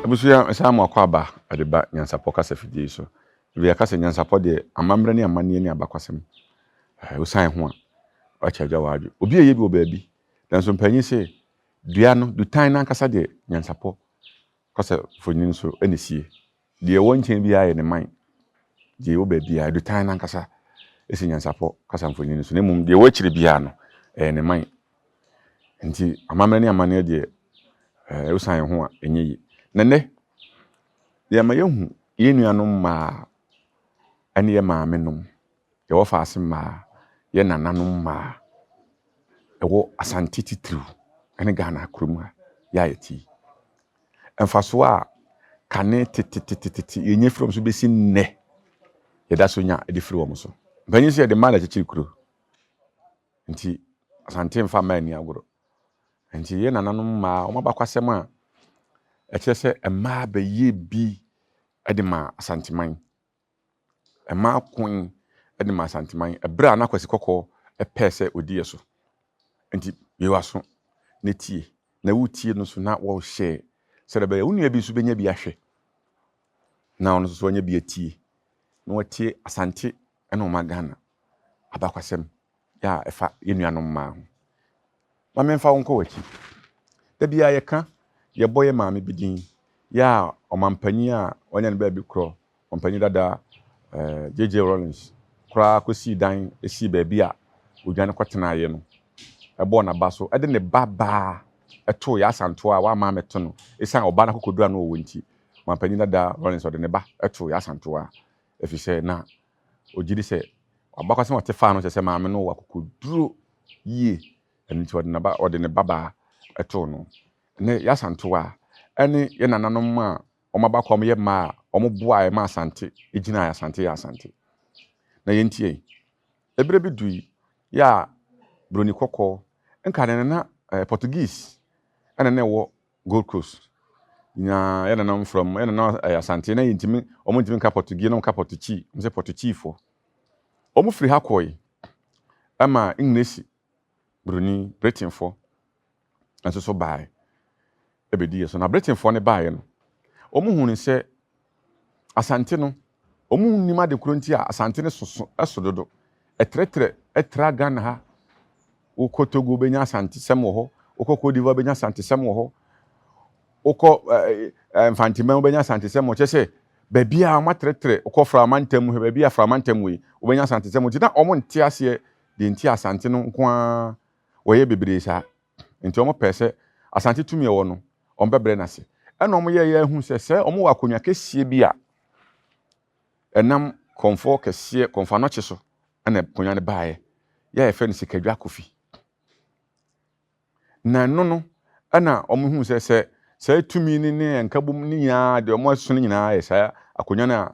Abusua, mesan mo akwaaba de ba Nyansapɔ kasafidie yi so. Ebi yɛka sɛ Nyansapɔ deɛ, amammerɛ ne amanneɛ ne abakwasɛm. Wosan ho a, wakyɛ agya w'adwo. Obi a ɛyɛ bi wɔ baabi, nanso mpanyin se dua no, dutan no ankasa deɛ Nyansapɔ kasafoni so na esie. Deɛ ɛwɔ nkyɛn biara yɛ ne man. Deɛ ɛwɔ baabiara, dutan no ankasa si Nyansapɔ kasamfonin no so. Na mmom deɛ ɛwɔ akyire biara no, ɛyɛ ne man. Nti amammerɛ ne amanneɛ deɛ, wosan ho a, ɛnyɛ yie. Na nnɛ, deɛ ama yɛahu yɛn nuanom mmaa ne yɛn maamenom, yɛn wɔfaase mmaa, yɛn nananom mmaa, ɛwɔ Asante titiriw ne Ghana kurom ha yɛ a yɛte yi. Mfasoɔ a kane tetetetete yɛnya firi wɔn so bɛsi nnɛ, yɛda so nya de firi wɔn so. Mpanyin sɛ yɛde mmaa na ɛkyekyere kuro. Nti Asante mfa mmaa nni agorɔ. Nti yɛn nananom mmaa, wɔn abakwasɛm a ɛkyerɛ sɛ mmaa bɛyɛ bi de ma Asanteman. Mmaa koe de ma Asanteman ɛberɛ a na Kwasi Kɔkɔɔ pɛɛ sɛ ɔdi yɛ so. Nti bue w'aso na tie. Na wotie no nso na wɔrehyɛ sɛdeɛ ɛbɛyɛ wo nua bi nso bɛnya bi ahwɛ na ɔno nso so anya bi atie na watie Asante ne ɔman Ghana abakwasɛm yɛ a ɛfa yɛn nuanom mmaa ho. Ma memfa wo nkɔ w'akyi. Da biara yɛka yɛbɔ yɛ maame bi din yɛ a ɔmampanyin a wanya ne baabi korɔ, ɔmampanyin dada JJ Rawlings koraa kɔsii dan sii baabi a odwane kɔtenaeɛ no, ɛbɔɔ n'aba so de ne ba baa too Yaa Asantewaa a wamma ammɛto no ɛsiane ɔbaa no akokoduru a na ɔwɔ nti. Ɔmampanyin dada Rawlings ɔde ne ba too Yaa Asantewaa ɛfiri sɛ na ɔgye di sɛ abakɔsɛm a ɔte faa no kyerɛ sɛ maame no wɔ akokoduro yie, ɛno nti ɔde ne ba ɔde ne babaa too no. Ɛnɛ Yaa Asantewaa ɛne yɛn nananom a wɔn abakɔ a wɔyɛ mmaa a wɔboaeɛ ma Asante gyinaeɛ Asante yɛ Asante. Na yɛntie. Ɛberɛ bi dui yɛ a Buroni kɔkɔɔ nka ne nana Portuguese ɛna na ɛwɔ Gold Coast. Nyinaa yɛ nananom from yɛ nana Asante na yɛntumi wɔn ntumi nka Portuguese na wɔn ka Portuguese, wɔn sɛ Portuguesefoɔ. Wɔn firi ha kɔe ɛma English Buroni Britainfoɔ nso so baeɛ ɛbɛdi yɛ so. Na Britainfoɔ no baeɛ no, wɔn hunu sɛ Asante no, wɔn nim ade koro nti a Asante no soso ɛso dodo. Ɛtrɛtrɛ ɛtra Ghana ha. Wokɔ Togo wobɛnya Asantesɛm wɔ hɔ. Wokɔ Cote d'Ivoire wobɛnya Asantesɛm wɔ hɔ. Wokɔ Mfanteman wobɛnya Asantesɛm wɔ. Kyerɛ sɛ baabi a wɔn atrɛtrɛ, wokɔ Framantam hwɛ baabi a Framantam wɔ yi, wobɛnya Asantesɛm wɔ. Nti na wɔn nte aseɛ deɛ nti Asante no nko ara wɔyɛ bebree saa. Nti wɔn pɛ sɛ Asante tumi a ɛwɔ no, wɔn bɛbrɛ n'ase. Ɛna wɔn yɛɛ ahu sɛ sɛ wɔn wɔ akonnwa kɛseɛ bi a ɛnam kɔnfoɔ kɛseɛ kɔnfoɔ anɔkye so ɛna akonnwa no baeɛ. Yɛ a yɛfrɛ no Sikadwa Kofi. Na ɛno no ɛna wɔn hu sɛ sɛ saa tumi no ne nkabom ne nyinaa deɛ wɔn aso no nyinaa yɛ saa akonnwa no a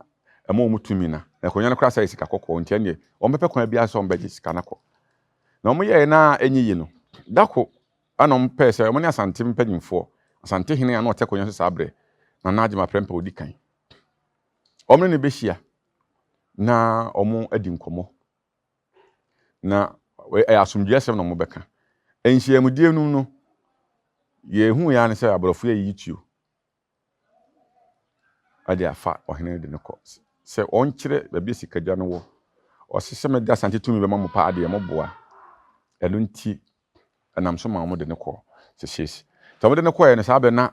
ɛma wɔn tumi na. Na akonnwa no koraa sɛ yɛ sika kɔkɔɔ nti ɛnneɛ wɔn bɛpɛ kwan biara sɛ wɔn bɛgye sika no akɔ. Na wɔn yɛɛ na ɛnyɛ yie no, dako ɛna wɔn pɛɛ sɛ wɔn ne Asante mpanyinfoɔ, Asante hene a na ɔte akonnwa so saa berɛ, Nana Agyemang Prempeh odi kan. Wɔn ne no bɛhyia na wɔn adi nkɔmmɔ. Na ɛyɛ asomdwoeɛsɛm na wɔbɛka. Nhyiamudie no mu no, yɛhu ya ne sɛ aborɔfo ayiyi tuo ɛde afa ɔhene no de no kɔ sɛ ɔnkyerɛ baabi a sikadwa no wɔ. Ɔse sɛ mede Asante tumi bɛma mo paa deɛ moboa. Ɛno nti ɛnam so ma wɔn de no kɔ Seychelles. Nti wɔn de no kɔɛ no saa bɛ na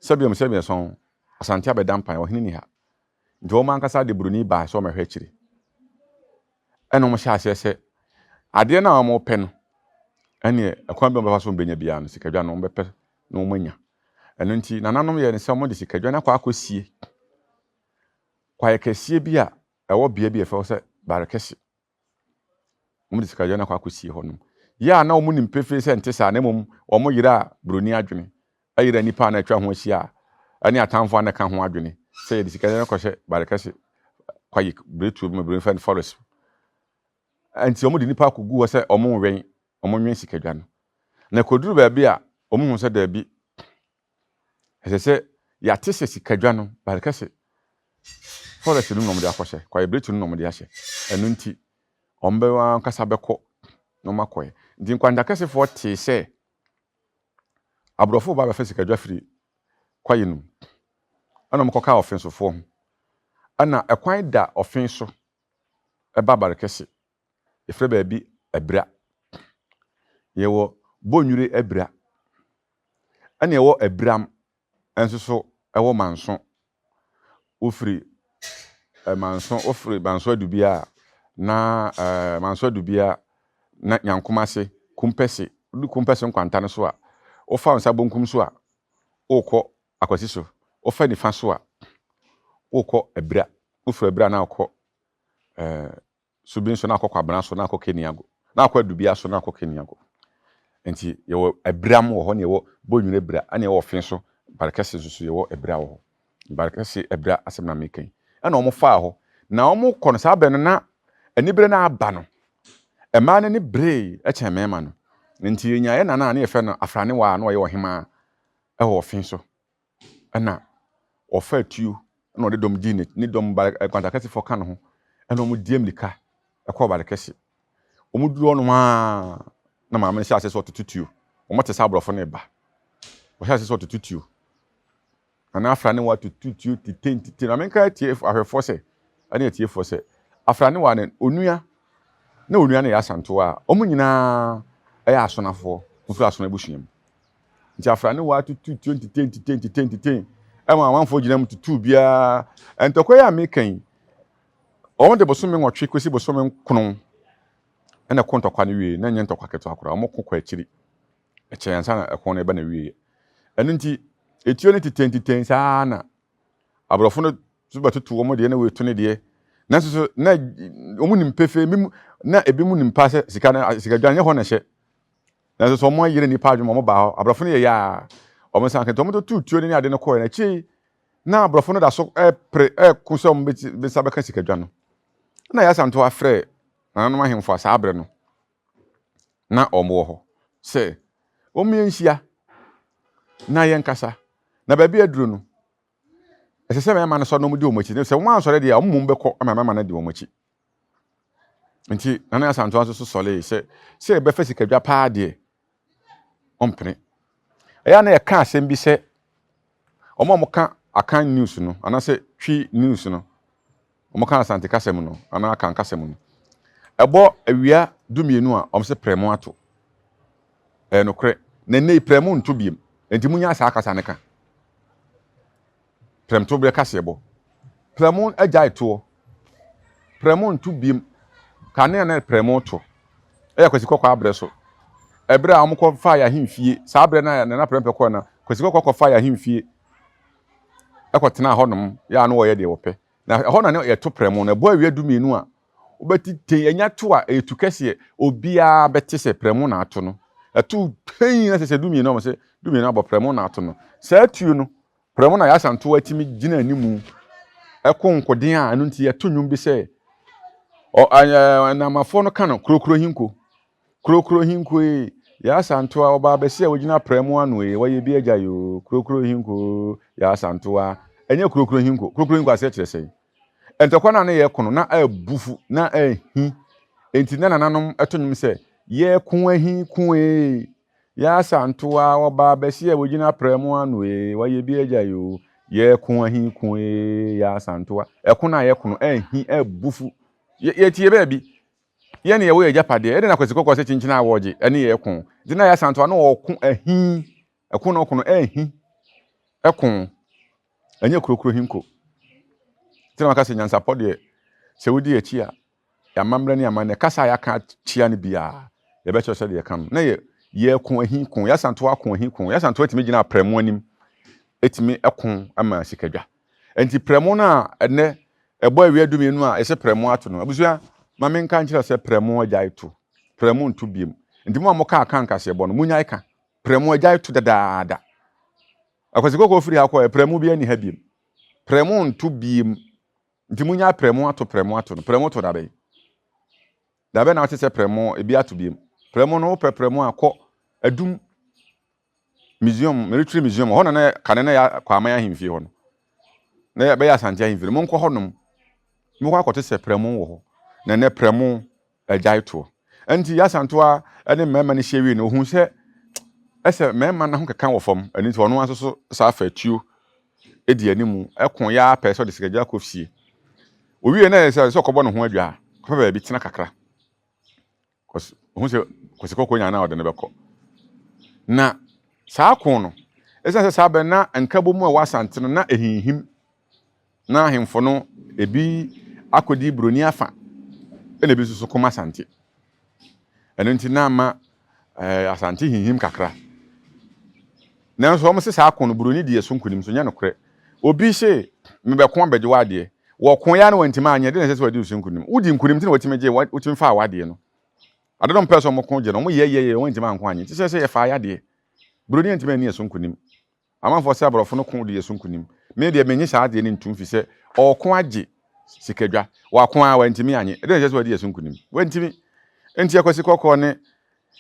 sɛbiom sɛbiɛsɔn Asante abɛda mpan, ɔhene ni ha. Nti wɔn ankasa de buroni baa sɛ wɔmmɛhwɛ akyire. Ɛna wɔn hyɛ aseɛ sɛ adeɛ no a wɔpɛ no, ɛneɛ ɛkwan bi a wɔbɛfa so wɔbɛnya biara no, sikadwa no wɔbɛpɛ na wɔn anya. Ɛno nti nananom yɛ ne sɛ wɔde sikadwa no akɔ akɔsie kwaeɛ kɛseɛ bi a ɛwɔ bea bi a yɛfrɛ hɔ sɛ Barekɛse. Wɔde sikadwa no akɔ akɔsie hɔnom. Yɛ a na wɔn nim pefee sɛ nte saa, na mmom wɔn yera buroni adwene, ayera nnipa a na atwa ho ahyia a ɛne atamfo a na ɛka ho adwene sɛ yɛde sikadwa no kɔhyɛ Barekɛse kwaeɛ biretuo bi mu, buroni frɛ no forest. Nti wɔn de nnipa akɔgu hɔ sɛ wɔn nwɛn, wɔn nwɛn sikadwa no. Na kɔduru baabi a wɔn hu sɛ daabi, ɛsɛ sɛ yɛate sɛ sikadwa no Barekɛse forest no mu na wɔde akɔhyɛ, kwaeɛ biretuo no na wɔde ahyɛ. Ɛno nti wɔn bɛ wɔn ankasa bɛkɔ na wɔn akɔɛ. Nti nkwantakɛsefoɔ tee sɛ aborɔfo ba bɛfa sikadwa firi kwaeɛ no mu. Ɛna wɔkɔkaa Ɔfensofoɔ ho. Ɛna ɛkwan da Ɔfen so ba Barekɛse. Yɛfrɛ baabi Abira. Yɛwɔ Bonnwire Abira. Ɛna yɛwɔ Abiram nso so wɔ Manso. Wofiri Manso, wofiri Manso Adubia a, na Manso Adubia na Nyankomase, Kumpɛse. Wodu Kumpɛse nkwanta no so a, wofa wo nsa bonkum so a, wokɔ Akwasi so. Wofa nifa so a, wokɔ Abira. Wofiri Abira na wokɔ So bi nso na akɔ Kwabena so na akɔ Keniago, na akɔ Adubia so na akɔ Keniago. Nti yɛwɔ Abiram wɔ hɔ na yɛwɔ Bonwire Abira ɛna yɛwɔ Ɔfe so Barekɛse nso so yɛwɔ Abira wɔ hɔ. Barekɛse Abira asɛm na meka yi. Ɛna wɔn faa hɔ. Na wɔn kɔ no saa bɛn no na anibere no aba no. Mmaa no ani beree kyɛn mmarima no. Nti yɛnyaa yɛn nana a na yɛfrɛ no Afranewa a na ɔyɛ ɔhemaa ɛwɔ Ɔfe so. Ɛna ɔfaa tuo ɛna ɔde dɔm dii ne dɔm ba nkwantakɛsefoɔ ka ne ho ɛna wɔn di amirika ɛkɔɔ Barekɛse. Wɔn duru hɔ nom aa na maame no hyɛ aseɛ sɛ ɔtoto tuo. Wɔn te sɛ aborɔfo no reba. Ɔhyɛ aseɛ sɛ ɔtoto tuo. Nana Afra ne wa tutu tuo tite ntite. Na menka atie ahwɛfoɔ sɛ ɛne atiefoɔ sɛ Afra ne wa ne onua na onua no yɛ Asantewa a wɔn nyinaa ɛyɛ Asonafoɔ wɔfiri Asono abusua mu. Nti afra ne waa tutu tuo ntete ntete ntete ntete ɛma amanfoɔ gyina mu tutu biara. Ntɔkwa yi a meka yi, wɔn de bosome nwɔtwe kɔsi bosome nkono ɛna ɛko ntɔkwa no wie na ɛnyɛ ntɔkwa ketewa koraa, wɔn ko kɔ akyiri ɛkyɛ ansa na ɛko no ɛba na wie. Ɛno nti etuo no tete ntete saa na aborɔfo no so bɛtoto wɔn deɛ na wɔatu ne deɛ nanso so na wɔn nim pefee na ebi mu nim paa sɛ sika no sikadwa nyɛ hɔ na ɛhyɛ. Nanso sɛ wɔn ayere nnipa adwene ma wɔn baa hɔ, aborɔfo no yɛ yaa, wɔn nsa nka nti wɔn de tuu tuo no ne ade no kɔɛ. Na akyire yi, na aborɔfo no da so repere reko sɛ wɔn bɛsa bɛka sikadwa no. Ɛna Yasantoa frɛɛ nananom ahemfo a saa berɛ no na wɔn wɔ hɔ sɛ wɔn yɛnhyia na yɛnkasa. Na baabi aduro no, ɛsɛ sɛ mmarima no sɔre na wɔdi wɔn akyi. Sɛ wɔn ansɔre deɛ a, wɔn mmom bɛkɔ ama mmarima no adi wɔn akyi. Nti Nana Asantewa nso so sɔree sɛ sɛ yɛbɛfa sikadwa paa deɛ ɔmpene. Ɛyɛ a na yɛka asɛm bi sɛ wɔn a wɔka Akan news no anaasɛ Twi news no, wɔka Asante kasa mu no anaa Akan kasa mu no, ɛbɔ awia dumienu a wɔn sɛ prɛmo ato. Ɛyɛ nokorɛ. Na nnɛ yi prɛmo nto biem. Nti munya saa kasa no ka. Prɛmto berɛ kaseɛbɔ. Prɛmo agyae toɔ. Prɛmo nto biem. Kane a na prɛmo to yɛ Kwasi Kɔkɔɔ aberɛ so. Ɛberɛ a wɔkɔ faa yɛn ahemfie, saa berɛ no a Nana Prɛmpɛ kɔɔ no, Kwasi Kɔkɔɔ kɔfaa yɛn ahemfie kɔtenaa hɔnom yɛ a na wɔyɛ deɛ wɔpɛ. Na ɛhɔ na na yɛto prɛmo no. Ɛbɔ awia dumienu a, wobɛte ten, ɛnya to a, ɛyɛ tu kɛseɛ. Obiara bɛte sɛ prɛmo na ato no. Ɛto tɛn na sɛ sɛ dumienu a, wɔn sɛ dumienu abɔ prɛmo na ato no. Saa tuo no, Prɛmo na Yasantoa tumi gyina animu ko nkoden a ɛno nti yɛto nnwom bi sɛ Nnamafoɔ no ka no kurokuro hinko kurokuro hinko ee Yasantoa ɔbaa bɛsi a wɔgyina prɛmo ano ee wɔyɛ bi agya yoo kurokuro hinko Yasantoa ɛnyɛ kurokuro hinko kurokuro hinko aseɛ kyerɛ sɛn ntɔkwa no a na yɛko no na abufu na ahi enti na nananom to nnwom sɛ yɛko ahi ko ee Yɛ Asantewa ɔbaa bɛsi a wogyina prɛmo ano ee, wayɛ bi agya yi oo, yɛko ahi ko ee, yɛ Asantewa. Ɛko no a yɛko no ahi abufu. Yɛtie baabi. Yɛn ne yɛwɔ yɛ agyapadeɛ. Ɛde na Kwasi Kɔkɔɔ sɛ kyinkyin a wɔgye ɛne yɛko. Nti na yɛ Asantewa na ɔko ahi. Ɛko na ɔko no ahi. Ɛko. Ɛnyɛ kurokuro hinko. Nti na maka sɛ nyansapɔ deɛ sɛ wodi akyi a Yɛn amammerɛ ne amanneɛ, kasa a yɛaka akyia no biara, yɛbɛkyerɛ sɛdeɛ yɛka no. Na yɛ yɛko ahi ko, yɛasanto ako ahi ko, yɛasanto atumi gyina prɛmo anim, ɛtumi ko ma sikadwa. Nti prɛmo no a ɛnɛ ɛbɔ awia dumienu a yɛsɛ prɛmo ato no, abusua ma menka nkyerɛ sɛ prɛmo agyae to, prɛmo nto biem. Nti mo a moka aka nkaseɛbɔ no, monyae ka. Prɛmo agyae to dadaada. Akwasi kɔkɔɔ firi ha kɔɛ, prɛmo bi ani ha biem. Prɛmo nto biem. Nti monyae prɛmo ato prɛmo ato no. Prɛmo to dabɛn? Dabɛn na wote sɛ prɛmo ebi ato biem? Prɛmo no wopɛ prɛmo a kɔ Adum museum, military museum hɔ na na kane na yɛ Kwaman ahemfie hɔ no. Na yɛ bɛyɛ Asante ahemfie no. Monkɔ hɔ nom. Mokɔ akɔte sɛ prɛmo wɔ hɔ. Na ɛnɛ prɛmo agyae toɔ. Ɛnti Yasantoa ne mmarima no hyia wie no, ohun sɛ ɛsɛ mmarima no ho keka wɔ fam. Ɛno nti ɔno nso so saa fa tuo. di anim ko yɛ ara pɛɛ sɛ ɔde sikadwa kɔ fie. Owie na ɛyɛ sɛ sɛ ɔkɔbɔ ne ho adwa a, kɔpɛ baabi tena kakra. Kɔs ohu sɛ Kwasi Kɔkɔɔ nya na ɔde no bɛkɔ. Na saa ko no, ɛsiane sɛ saa bɛ na nkabom a ɛwɔ Asante no na ɛhinhim na ahemfo no ebi akɔdi Buroni afa ɛna ebi nso so kɔm Asante. Ɛno nti na ama eh, Asante hinhim kakra. Nanso wɔn se saa ko no Buroni di ɛso nkonim so nyɛ nokorɛ. Obi se mebɛko abɛgye w'adeɛ. Wɔko ya na wɔntumi anyɛ de na ɛsɛ sɛ wɔdi so nkonim. Wodi nkonim nti na wɔtumi gye wotumi faa w'adeɛ no. Ade no mpɛ sɛ wɔko gye no wɔn yɛ yɛ yɛ wɔntumi anko anyɛ. Nti sɛ sɛ yɛfaa y'adeɛ. Buroni antumi anni ɛso nkonim. Amanfoɔ sɛ aborɔfo no ko di yɛ so nkonim. Me deɛ mennye saa adeɛ no ntum firi sɛ ɔɔko agye sikadwa. Wako ara wantumi anye. Ɛdeɛn na ɛkyerɛ sɛ wadi yɛ so nkonim? Wantumi. Enti Akwasi Kɔkɔɔ ne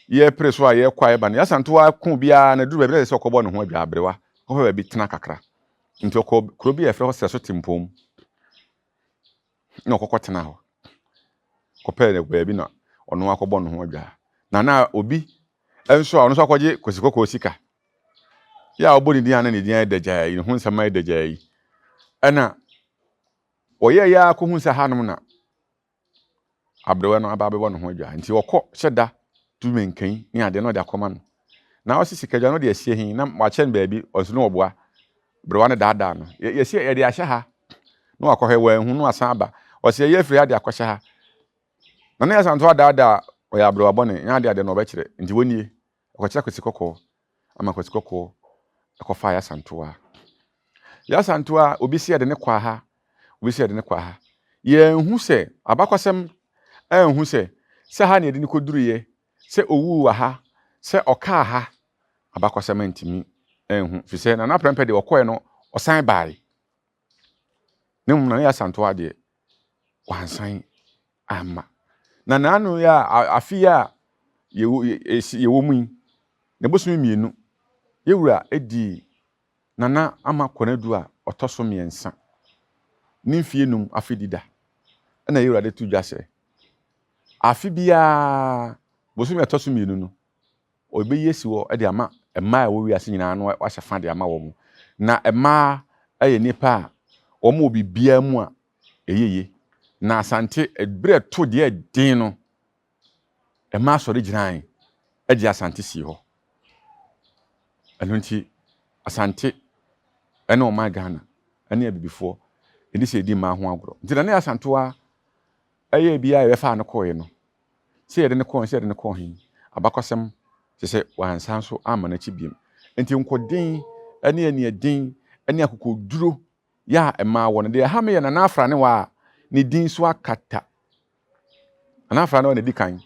yɛpere so a yɛkɔ a yɛba no, Yɛasantoa ko biara no aduru baabi na ɛsɛ sɛ ɔkɔbɔ ne ho adwa aberewa, kɔpɛ baabi tena kakra. Nti ɔkɔɔ kuro bi a yɛfrɛ hɔ Srɛso Tempɔn mu na ɔkɔkɔ tena hɔ. Kɔpɛɛ baabi na ɔno akɔbɔ ne ho adwa. Na na obi nso a ɔno nso akɔgye Kwasi Kɔkɔɔ sika Yɛ a ɔbɔ ne din a na ne din ayɛ dagyaa yi, ne ho nsɛm ayɛ dagyaa yi. Ɛna wɔyɛɛ yɛ ara kɔhu sɛ hanom na aberewa no aba abɛbɔ ne ho adwa. Nti ɔkɔ hyɛ da tu menkan ne adeɛ na ɔde akɔma no. Na ɔsi sikadwa no ɔde asie he na wakyɛ no baabi, ɔnso no ɔboa. Berewa no daadaa no. Yɛsi yɛde ahyɛ ha na wakɔhwɛ wanhu na wasan aba. Ɔsi yɛyɛ afiri ha de akɔhyɛ ha. Na ne yɛ santo adaadaa ɔyɛ aberewa bɔne, nyɛ adeɛ adeɛ na ɔbɛkyerɛ. Nti wɔnie. Ɔkɔkyerɛ Kwasi Kɔkɔɔ ama Kwasi Kɔkɔɔ kɔfaa Yasantoa. Yasantoa, obi sɛ yɛde ne kɔ aha, obi sɛ yɛde ne kɔ aha. Yɛnhu sɛ, abakɔsɛm anhu sɛ, sɛ ha na yɛde no kɔduruiɛ, sɛ ɔwuu wɔ ha, sɛ ɔkaa ha, abakɔsɛm antumi anhu. Firi sɛ Nana Prɛmpɛ deɛ ɔkɔɛ no, ɔsan baeɛ. Na mmom Nana Yasantoa deɛ, wansan amma. Na n'ano yi a afe yi a yɛwɔ mu yi, ne bosome mmienu, yɛwura dii Nana Ama Konadu a ɔtɔ so mmiɛnsa ne mfeɛ num afedi da. Ɛna yɛwura de to dwa sɛ, afe biara bosome a ɛtɔ so mmienu no, Ɔbɛyi asi hɔ de ama mmaa a ɛwɔ wiase nyinaa na wahyɛ fa de ama wɔn. Na mmaa yɛ nnipa a wɔn wɔ biribiara mu a ɛyɛ yie. Na Asante, berɛ ɛto deɛ ɛden no, mmaa sɔre gyinae gye Asante sii hɔ. Ɛno nti, Asante ne ɔman Ghana ne Abibifoɔ ɛni sɛ yɛdi mmaa ho agorɔ. Nti Nana Asantewa ɛyɛɛ biara a yɛbɛfaa no kɔeɛ no, Sɛ yɛde no kɔɔ he, sɛ yɛde no kɔɔ he, abakɔsɛm kyerɛ sɛ wansan so amma n'akyi biom. Nti nkoden ne aniɛden ne akokoduro yɛ a mmaa wɔ no, deɛ ɛha me yɛ Nana Afranewa a ne din so akata. Nana Afranewa na ɛdi kan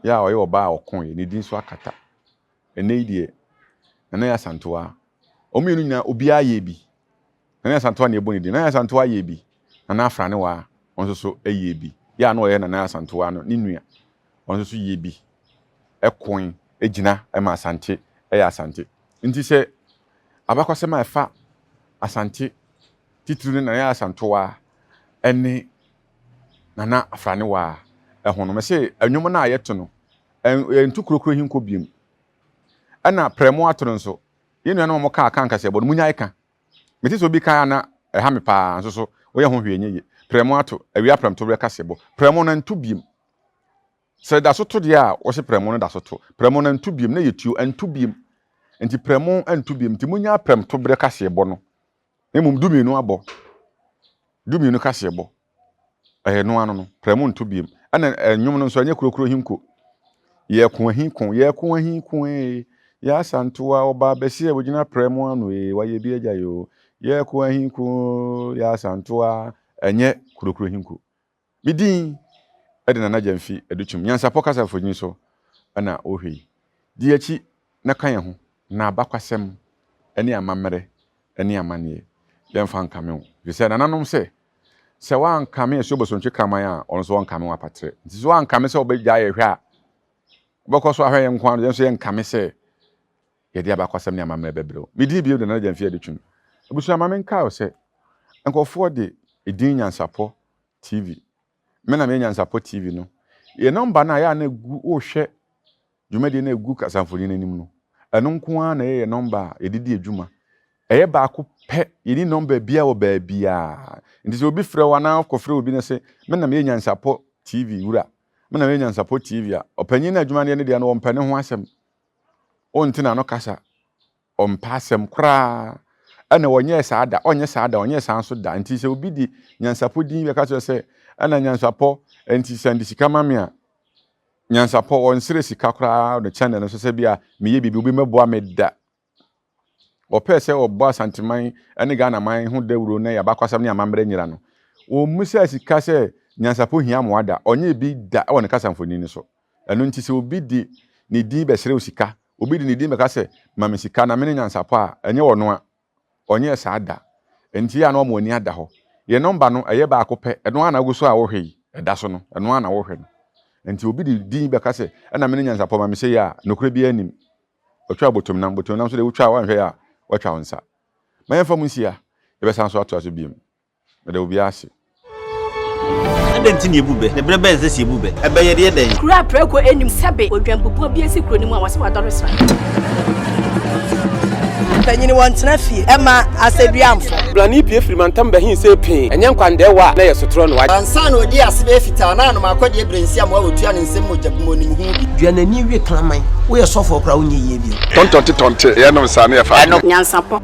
yɛ a ɔyɛ ɔbaa a ɔkoeɛ, ne din so akata. Ɛnnɛ yi deɛ, Nana Yaa Asantewaa, wɔn mmienu nyinaa obiara yɛɛ bi. Nana Asantewaa na yɛbɔ ne din. Nana Asantewaa yɛɛ bi. Nana Afranewaa, ɔno nso so yɛɛ bi. Yɛ a na ɔyɛ Nana Asantewaa no ne nua. Ɔno nso so yɛɛ bi. Ɛkoe gyina ma Asante yɛ Asante. Nti sɛ abakɔsɛm a ɛfa Asante titiriw ne Nana Asantewaa ne Nana Afranewaa ho no, mese nnwom no a yɛto no, yɛnto kurokuro yi nkɔ biom. Ɛna prɛmo ato no nso, yɛn nuanom a wɔka aka nkasɛbɔ no, munyae ka. Mete sɛ obi kan a na ɛha me paa, nso so woyɛ ho hwee nyɛ yie. Prɛmo ato, awia prɛmto berɛ kaseɛbɔ. Prɛmo no nto biem. Sɛ da so to deɛ a, wɔse prɛmo no da so to. Prɛmo no nto biem, na yɛ tuo, ɛnto biem. Nti prɛmo nto biem. Nti monyaa prɛmto berɛ kaseɛbɔ no. Na mmom dumienu abɔ. Dumienu kaseɛbɔ. Ɛyɛ no ano no, prɛmo nto biem. Ɛna nnwom no nso ɛnyɛ kurokuro hinko. Yɛko ahi ko, yɛko ahi ko ee. Yɛ asantoa ɔbaa bɛsi a wɔgyina prɛmo ano ee, wayɛ bi agya yoo. Yɛko ahi ko, yɛ asantoa. Ɛnyɛ kurokuro hinko. Me din de Nana Gyamfi Adutwum. Nyansapɔ kasa mfonyin so na wohwɛ yi. Di akyi na ka yɛn ho na abakwasɛm ne amammerɛ ne amanneɛ yɛmfa nkame wo. Efisɛ nananom sɛ, sɛ woankame asuo bosontwe kraman a, ɔno nso ɔnkame wo apatrɛ. Nti sɛ woankame sɛ wobɛgyae yɛn hwɛ a, wobɛkɔ so ahwɛ yɛn nko ara no, yɛn nso yɛnkame sɛ yɛde abakwasɛm ne amammerɛ bɛbrɛ wo. Me din bio de Nana Gyamfi Adutwum. Abusua ma menkae wo sɛ, nkurɔfoɔ de edin Nyansapɔ TV. Me na meyɛ Nyansapɔ TV no. Yɛn nɔmba no a ɛyɛ a na egu wohwɛ dwumadie no a egu kasamfonin no anim no, ɛno nko ara na ɛyɛ yɛn nɔmba a yɛde di adwuma. Ɛyɛ baako pɛ, yɛnni nɔmba biara wɔ baabiara. Nti sɛ obi frɛ wo anaa wokɔfrɛ obi na sɛ, me na meyɛ Nyansapɔ TV wura, me na meyɛ Nyansapɔ TV a, ɔpanyin no adwuma no yɛ ne deɛ no, ɔmpɛ ne ho asɛm. Wonte n'ano kasa. Ɔmpɛ asɛm koraa. Ɛna ɔnyɛɛ saa da, ɔnyɛ saa da, ɔnyɛɛ saa nso da. Nti sɛ obi de Nyansapɔ din bɛka kyerɛ sɛ, ɛna Nyansapɔ, nti sɛnde sika ma me a, Nyansapɔ, ɔnsrɛ sika koraa no channel no so sɛ bi a meyɛ biribi, obi mmɛboa me da. Wɔpɛɛ sɛ wɔbɔ Asanteman ne Ghanaman ho dawuro na yɛn abakwasɛm ne amammerɛ nyera no, wɔmmisaa sika sɛ Nyansapɔ hia mmoa da. Ɔnyɛɛ bi da wɔ ne kasamfonin no so. Ɛno nti sɛ obi de ne din bɛsrɛ wo sika, obi de ne din bɛka sɛ ma me sika na mene Nyansapɔ a, ɛnyɛ ɔno a. Ɔnyɛɛ saa da. Ɛnti yɛ a na wɔn ani ada hɔ. Yɛn nɔmba no, ɛyɛ baako pɛ. Ɛno ara na wogu so a wohwɛ yi. Ɛda so no, ɛno ara na wohwɛ no. Ɛnti obi de din bɛka sɛ ɛna mene Nyansapɔ ma me sei a, nokorɛ biara nnim. Ɔtwaa botomnam, botomnam nso deɛ wotwa a woanhwɛ yɛ a, woatwa wo nsa. Ma yɛmfa mu nsi ha, yɛbɛsan so atoa so biom. Meda obiara ase. Adɛn nti na yebu bɛ? Na bere bɛn na ɛsɛ sɛ yebu bɛ? Ɛbɛ yɛ deɛ dɛn? Kuro a prɛko nnim sɛbe odwanbubuo bi asi kuro no mu a wɔse wadɔre sra. Mpanyini wɔntena fie ɛma asɛduamfo. Blani pue firi mantam bɛhe see pee, ɛnyɛ nkwandɛɛwa a na ɛyɛ sotorɔ no wa. Ansa na odii ase bɛyɛ fitaa na anom akɔdeɛ berɛ nsi amoa wɔtua ne nsam mogya gu mu onim ho bi. Dua n'ani we kraman. Woyɛ sɔfoɔ koraa wonyɛ yie bio. Tɔntɔnte tɔnte yɛnom saa ne yɛfa adeɛ. Nyansapɔ.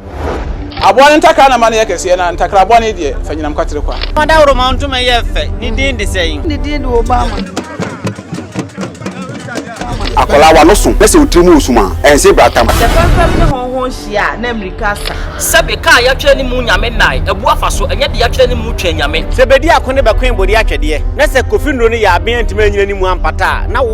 Aboa no ntakra na ma no yɛ kɛseɛ, na ntakra bɔne deɛ, fa nyinam kwatere kwa. Ɔdawuroma ntoma yɛ fɛ, ne din de sɛn? Ne din de Obama. Akwadaa w'ano so na sɛ wo tiri mu resum a, ɛnse bratam. Sɛ fɛmfɛm ne hɔnhɔn hyia a, na mmirika asa. Sɛbe kaa yɛatwerɛ ne mu nyame nnae abu afa so, ɛnyɛ de yɛatwerɛ ne mu twɛn nyame. Sɛ bedi ako ne bɛkoe bode atwɛdeɛ, na sɛ Kofi nnuro no yɛ aben antumi anyina ne mu ampata a, na wo.